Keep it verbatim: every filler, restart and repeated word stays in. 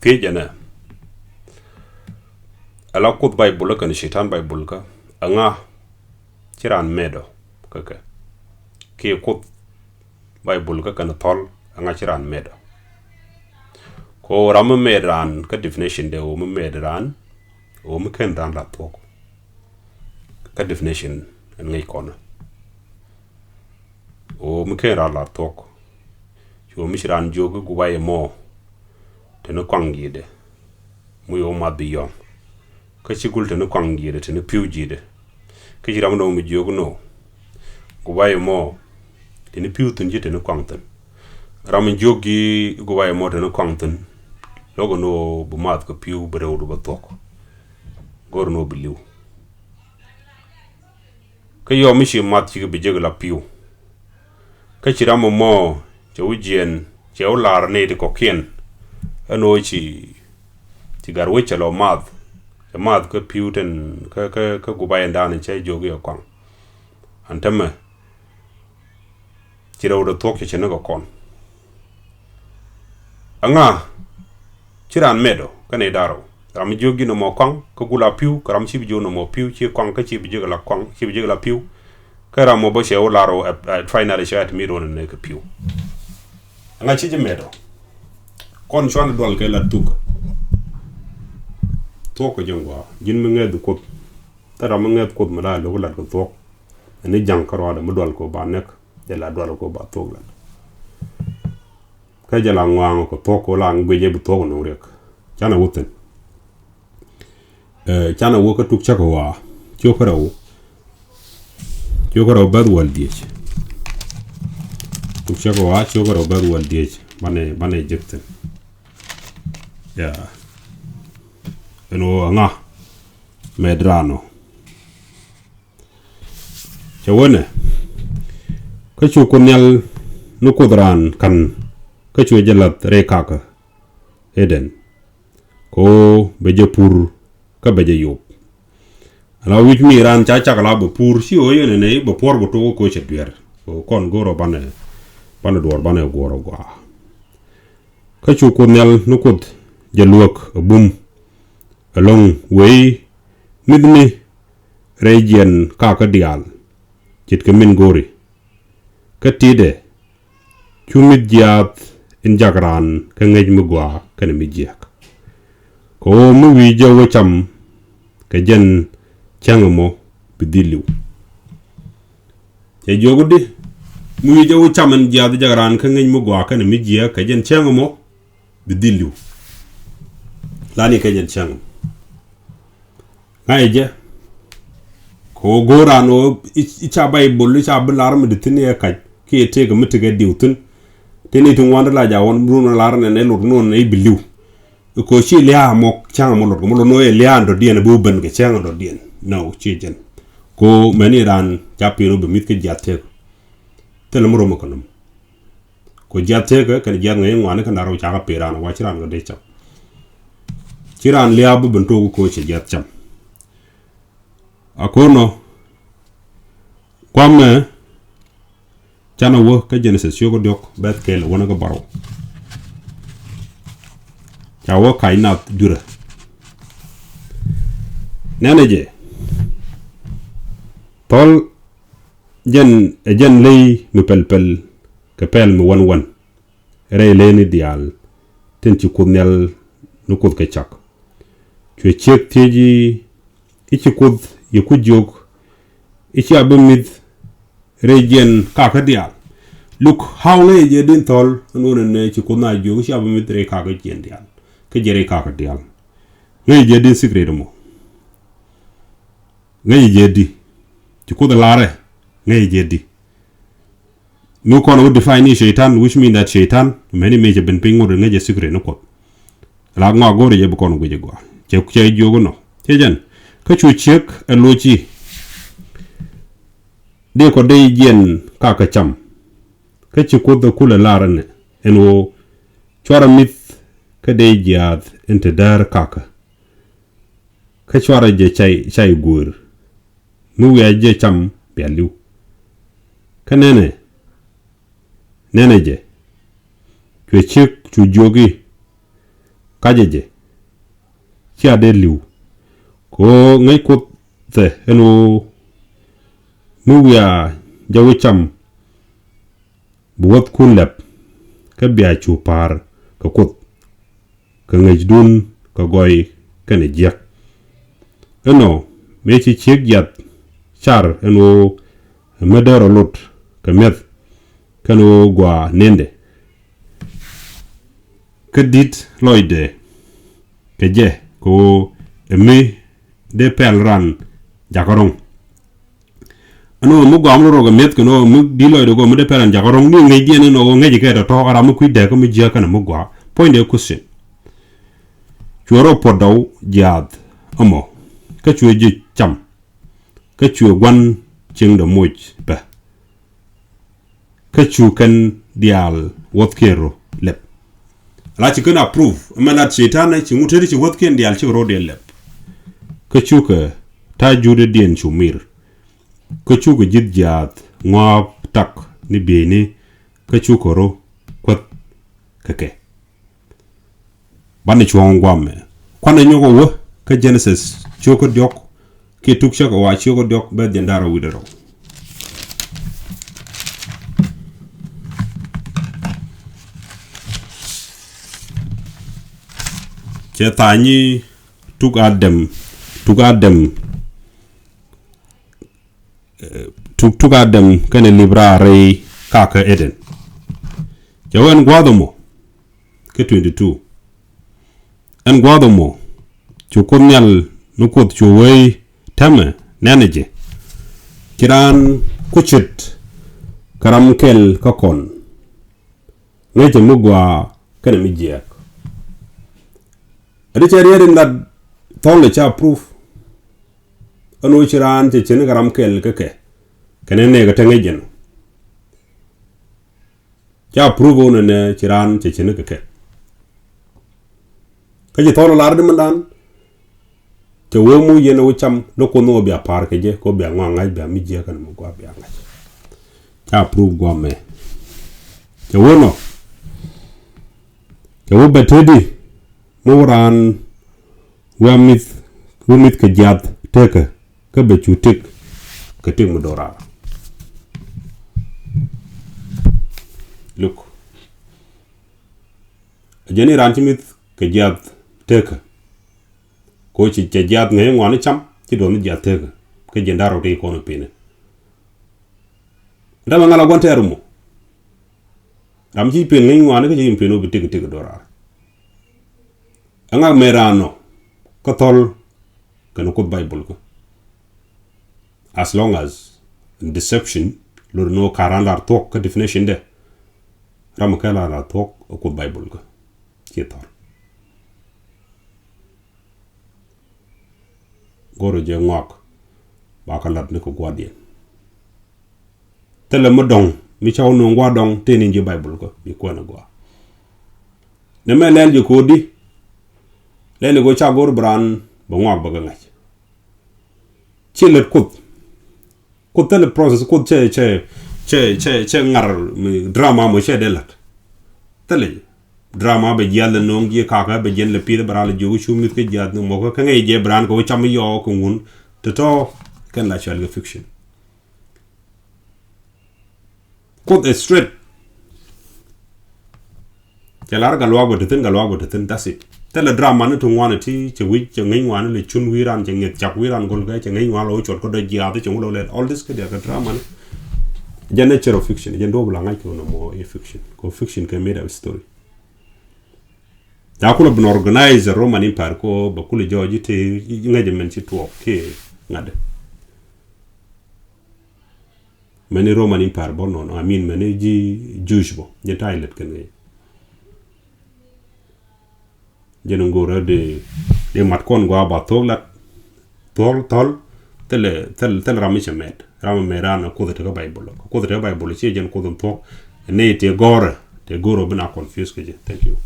Thiec ɛnɛ, ala Kuoth Baibul kɛnɛ Cɛytan Baibul kä, ɛŋa ci raan mɛt ɔ kä kɛ? Kiɛ Kuoth Baibul kä kɛnɛ thɔl, ɛŋa ci raan mɛt ɔ? Kɛ ɣöö ram mi mɛt raan kä definition dɛ, ɣöö mi mɛt raan, ɣöö mi ken raan la thuɔ̱k. Kä definition ɛn ŋäc kɔn ɛ, ɣöö mi ken raan la thuɔ̱k. Cu mi ci raan jiök i̱ gubayɛ mɔ te ni kɔaŋ ji̱dɛ, mi ɣöö math bi yɔ̱ŋ. Kä ci gul te ni kɔaŋ ji̱dɛ, te ni pi̱w ji̱dɛ. Kä ci ram nɔ mi jiök nɔ, gubayɛ mɔ te ni pi̱w thi̱n, ci te ni kɔaŋ thi̱n. Ram mi jiök ji̱ gubayɛ mɔ te ni kɔaŋ thi̱n, lo̱k nɔ bi math kɛ pi̱w, bi rɛwdu bä thuɔ̱k. Go̱r nɔ bi li̱w. Kä yɔm mi ci math, cikɛ bi jek la pi̱w. Kä ci ram ɛmɔ cɛ wä jiɛn, cɛ wä lar ni ti kɔ̱kiɛn. Ɛn ɣöö ci, ci gat wec cɛ lɔ math. Cɛ math kä pi̱w tin, kä, kä, kä gubayɛ ɛn dan cɛ jiök i̱ ɛ kɔaŋ. Ɛn täämɛ ci rɛwdɛ thuɔ̱k, cɛ cɛ ni kɛ kɔn. Ɛŋa ci raan mɛt ɔ kä nɛy da̱ŋ rɛw? Ram mi jiök ji̱ nɔmɔ kɔaŋ kä gul a pi̱w, kä ram ci bi jiök nɔmɔ pi̱w ci kɔaŋ, kä ci bi jiök la kɔaŋ, ci bi jiök la pi̱w. Kä ram mɔ bä cɛ wä lar ɔ, ɛ, ɛ, finally cɛ ɛ ti mi ruɔn ni kɛ pi̱w. Ɛŋa ci ji̱ mɛt ɔ? Kɔn cuanɛ dual kɛ la thuk. Thuɔ̱k kɛ ji̱ ŋuan, ji̱n mi ŋɛth Kuoth. Thil ram mi ŋɛth Kuoth mi la lo̱k lat kɛ thuɔ̱k. Ɛn ni ja̱ŋ kä ruaadɛ mi dual kɛ ba nɛk, jɛ la dual kɛ ba thuɔ̱k lat. Kä jɛ la ŋɔaŋ kɛ thuɔ̱k, kɛ la ŋuic jɛ bi thuɔ̱k nɔŋ riɛk. Canɛ wä thi̱n. Ɛ, canɛ wä kä Tuk Cäkä Ɣɔaa, ciök kä rɛw. Ciök kä rɛw bɛ̈th wäl dhieec. Tuk Cäkä Ɣɔaa, ciök kä rɛw bɛ̈th wäl dhieec. Banɛ, banɛ jek thi̱n. Ya. Ɛn ɣöö ɛŋa mɛt raan ɔ? Cɛ wee nɛ, kä cu Kuoth Nhial ni Kuoth raan ka̱n, kä cuɛ jɛ la̱th rɛy kakä Eden, kɛ ɣöö bɛ jɛ pur kä bɛ jɛ yop. Ala wi̱c mi raan ca cak la bɛ pur, ci ɣöö yɛn ɛ nɛy bɛ puɔ̱r bɛ tok kä cɛ duer. Kɛ ɣöö kɔn go̱o̱rä banɛ, banɛ duɔ̱ɔ̱r banɛ guɔ̱ɔ̱r ɛ gɔaa. Kä cu Kuoth Nhial ni Kuoth jɛ luäk ɛ bum ɛlɔ̱ŋ, wëë i̱, mi̱thni rɛy jiɛn kakä diaal, ce̱tkɛ min go̱o̱ri. Kä ti̱i̱dɛ, cu mi̱th jiaath in jak raan kä ŋäc mi gɔaa kɛnɛ mi jiääk. Kɛ ɣöö mi wi̱i̱ jɛ wä cam, kɛ jɛn cäŋ ɛmɔ bi dhil li̱w. Cɛ jiök i̱di, mi wi̱i̱ jɛ wä cam in jiaath jak raan kä ŋäc mi gɔaa kɛnɛ mi jiääk, kɛ jɛn cäŋ ɛmɔ bi dhil li̱w. Lani kɛ jɛn cäŋ ɛmɔ. Ŋa̱cɛ jɛ. Kɛ ɣöö go̱o̱r raan ɣöö i̱, i̱ ca Baibol, i̱ ca bi lar mi di thi̱n i̱ ɛ kac, kiɛ tëëkɛ mi tekɛ diw thi̱n. Tëë ni ti ŋuan ti la jaak ɣɔn run lar nɛn ɛ lot nɔn ɛ bi li̱w. Kɛ ɣöö ci lia̱a̱ mɔ cäŋ mɔ lot kɛ mɔ lot nɔ ɛ lia̱a̱ dɔ̱diɛn ɛ bi wä ben kɛ cäŋ dɔ̱diɛn. Nɔ ci jɛn. Kɛ ɣöö mɛni raan ca pi̱i̱n wä bi mi̱th kä jiath tëëk. Thilɛ mi romɛ kɛ nɔm. Kɛ jiath tëëkä kɛnɛ jiath ŋäc ŋuani kɛn da̱r wä cakɛ pee raan wa ci raan kɛ dee cam. Ci raan lia̱a̱ bi ben to̱o̱k kɛ cɛ jiath cam. A ko̱r nɔ, kuamɛ canɛ wä kä Genesis ciök diɔ̱k bɛth kɛl wänä kä bärɔw. Ca wä kac nath durä. Nɛnɛ jɛ. Thɔl jɛn ɛ jɛn ley mi pɛl pɛl kɛ pɛl mi wän wän. Rɛy leyni diaal tin ci Kuoth Nhial ni Kuoth kɛ cak. Cuɛ ciek thiec i̱, i̱ ci Kuoth yɛ ku jiök i̱ cia bi mi̱th rɛy jiɛn kakä diaal? Look how ŋäcɛ jɛ din thɔl ɛn ɣöö nɛnɛ ci Kuoth na jiök i̱ cia bi mi̱th rɛy kakä jiɛn diaal. Kä jɛ rɛy kakä diaal. Ŋäcɛ jɛ din secret ɛmɔ. Ŋäcɛ jɛ di. Ci Kuoth ɛ larɛ. Ŋäcɛ jɛ di. Mi kɔn wä define ni Cɛytan, which mean that Cɛytan, mɛni mëë cɛ ben piny ŋot ŋäcɛ secret ni Kuoth. La ŋɔak go̱o̱rɛ jɛ bi kɔn guic ɛ gɔaa. Cɛ, cɛ jiök inɔ. Cɛ jɛn. Kä cu ciek ɛ loc i̱, dee kɔ dee jiɛn kakä cam. Kä ci Kuoth ɛ kulɛ lar ɛnɛ, ɛn ɣöö cuarɛ mi̱th kä dee jiaath in te däär kakä. Kä cuarɛ jɛ cay, cay guër. Mi wiaa jɛ cam bia li̱w. Kä nɛnɛ, nɛnɛ jɛ. Cuɛ ciek cu jiök i̱, kacɛ jɛ. Cia dee li̱w. Kɛ ɣöö ŋäc Kuoth ɛ ɛn ɣöö mi wiaa jɛ wä cam bi wäthkun lɛp, kä bia cu pa̱a̱r kɛ Kuoth kɛ ŋäcdun kɛ gɔɔy kɛnɛ jiäk. Ɛnɔ mëë ci ciek jiath car ɛn ɣöö ɛ mi dee rɔ lot kɛ mi̱eth kɛn ɣöö gɔaa nendɛ. Kä di̱t lɔcdɛ kɛ jɛ kɛ ɣöö ɛ mi dee pɛl ran jakä ro̱ŋ. Ɛn ɣöö mi gɔaa mi rɔ rɔ kɛ mi̱eth kɛn ɣöö mi di̱t lɔcdɛ kɛ ɣöö mi dee pɛl ran jakä ro̱ŋ ni ŋäcdiɛn ɛn ɣöö ŋäc kɛ tɔ̱tɔ̱ ɛ ram mi kui̱ dääk kä mi jiääk kɛnɛ mi gɔaa. Puɔ̱nydɛ question. Cuɛ rɔ puɔ̱t dɔw jiaath ɛmɔ kä cuɛ ji̱ cam kä cuɛ gua̱n cieŋdɛ moc bä. Kä cu kɛn diaal wäthkiɛn rɔ lɛp. Ala ci kɛn approve ɛmɛ lat Cɛytan ɛ ci ŋut teti ci wäthkiɛn diaal cikɛ rɔ diɛl lɛp. Kä cukɛ ta̱a̱ juudädiɛn cu mir. Kä cukɛ ji̱th jiaath ŋɔaap tak ni bieyni kä cukɛ rɔ kuäth kɛ kɛ. Banɛ cuɔ̱ɔ̱ŋ guamɛ. Kuanɛ nyɔk ɛ wä kä Genesis cio̱kä diɔ̱k kiɛ Tuk Cäkä Ɣɔaa cio̱kä diɔ̱k bɛ jiɛn da̱ŋ rɛw wi̱cdɛ rɛw. Cɛ tha̱a̱ŋ ni Tuk Adam, Tuk Adam, eh, Tuk, Tuk Adam kɛnɛ lip raar rɛy kakä Eden. Cɛ wee ɛn gua̱a̱th ɛmɔ kä twenty two. Ɛn gua̱a̱th ɛmɔ cu Kuoth Nhial ni Kuoth cu wee täämɛ nɛnɛ jɛ. Ci raan ku ce̱t kɛ ram kɛl kä kɔn. Ŋäcɛ mi gɔaa kɛnɛ mi jiääk. Ɛ di cɛ riet in that thɔl ca proof. Ɛn ɣöö ci raan cɛ ce̱t ni kɛ ram kɛl kä kɛ kɛnɛ nɛɛkɛ te ŋäc jɛn. Ca prove ɣän ɛnɛ ci raan cɛ ce̱t ni kɛ kɛ. Kä ci thɔl lar di mindan. Cɛ wee mu yɛn ɛ wä cam lo̱k Kuoth ni ɣöö bia pa̱a̱r kɛ jɛ kɛ ɣöö bia ŋɔak ŋa̱c bia mi jiääk kɛnɛ mi gɔaa bia ŋa̱c. Ca prove guamɛ. Cɛ wee nɔ. Cɛ wee bɛ teti mi wä raan wä mi̱th, wä mi̱th kɛ jiath tekä. Kä bɛ cu tëk kɛ tëk mi do̱raar. Look. A jɛn i̱ raan ci mi̱th kɛ jiath tekä. Ko ci cɛ jiath ŋäc ŋuan i̱ cam ci duɔth ni jiath tekä. Kä jiɛn da̱r rɛw ti kɔn i̱ pini. Dämɛ ŋa̱l a gua̱n tɛɛr mɔ. Ram ci pen ŋäc ŋuan i̱ kä ci pen wä bi tëk tëk do̱raar. Ɛŋa mëë raan nɔ kä thɔl kɛnɛ Kuoth Baibol kä. As long as deception lot ni wä ka̱r raan lar thuɔ̱k kä definition dɛ. Ram kɛ lar lar thuɔ̱k kä Kuoth Baibol kä. Ci thɔl. Go̱rɛ jɛ ŋɔak ba kä lat ni kɛ gua̱diɛn. Thilɛ mi dɔ̱ŋ mi ca wä nööŋ gua̱a̱r dɔ̱ŋ tëë ni ji̱ Baibol kä bi kuɛn ɛ gua̱a̱. Nɛ mɛ lɛl ji̱ ko̱o̱di. Lɛl ji̱ ko̱o̱d ca go̱r bi raan bɛ ŋɔak bɛ kɛ ŋa̱c. Ci lät Kuoth. Kuoth thilɛ process Kuoth cɛ cɛ cɛ cɛ cɛ ŋar mi drama mɔ cɛ dee la̱t. Thilɛ drama bɛ jiath lɛ no̱o̱ŋ jiɛ kakä bɛ jiɛn lɛ pi̱i̱th bɛ raan lɛ jiök cu mi̱th kä jiath ni mɔkä kä ŋäc jɛ bɛ raan kɛ wä cam yɔɔ kɛ ŋun. Tɛ tɔ kɛn la cual kɛ fiction. Kuoth ɛ straight. Cɛ lar gat luaak bä te thi̱n, gat luaak bä te thi̱n, that's it. Thilɛ drama ni ti ŋuan ti cɛ wi̱c cɛ ŋäc ŋuan lɛ cun wi̱i̱ ran cɛ ŋi̱eth cak wi̱i̱ ran go̱l kɛ cɛ ŋäc ŋuan lɛ wä cuɔt kä dɔ̱ jiaath cɛ ŋu lɛ wä lɛl. All this kä diaal kɛ drama ni. Jɛ nature of fiction, jɛ duɔ̱ɔ̱p la ŋa̱c kɛ wä nɔmɔ i̱ fiction. Kɛ fiction kɛ made up story. Ca kulɛ bin organize Roman Empire kɛ wä bɛ kulɛ jɔɔc i̱ te ŋäc mɛn ci tuɔɔk kiɛ ŋa̱t. Mɛni Roman Empire bä nɔnɔ, I mean mɛni ji̱ Jewish bä, Gentile lät kɛn kɛ. Jɛn ŋo̱rä di, di mat kɔn gɔaa ba thok lat, thol, thol, thilɛ, thil, thil ram mi cɛ mɛt, ram mi mɛt ran Kuoth te kä Bible, Kuoth te kä Bible ci jɛn Kuoth thok, ni te gɔrɛ, te gɔrɛ bi na confuse kɛ jɛ. Thank you.